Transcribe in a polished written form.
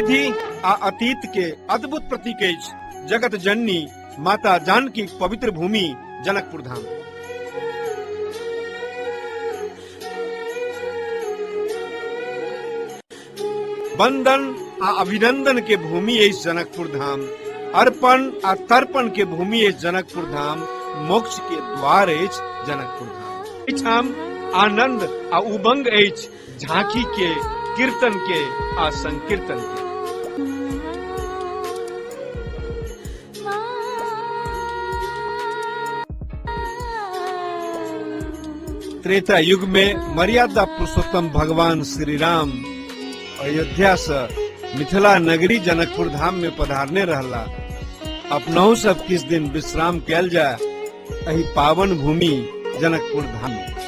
समृद्धि आ अतीत के अद्भुत प्रतीक अछि जगत जननी माता जानकी पवित्र भूमि जनकपुर धाम। वंदन आ अभिनंदन के भूमि अछि जनकपुर धाम, अर्पण आ तर्पण के भूमि अछि जनकपुर धाम, मोक्ष के द्वार अछि जनकपुर धाम। एहिठाम आनंद आ उमंग अछि झांकी के, कीर्तन के आ संकीर्तन के। त्रेता युग में मर्यादा पुरुषोत्तम भगवान श्री राम अयोध्या से मिथिला नगरी जनकपुर धाम में पधारने रहला। अपनहु सब किस दिन विश्राम कैल जाए एहि पावन भूमि जनकपुर धाम में।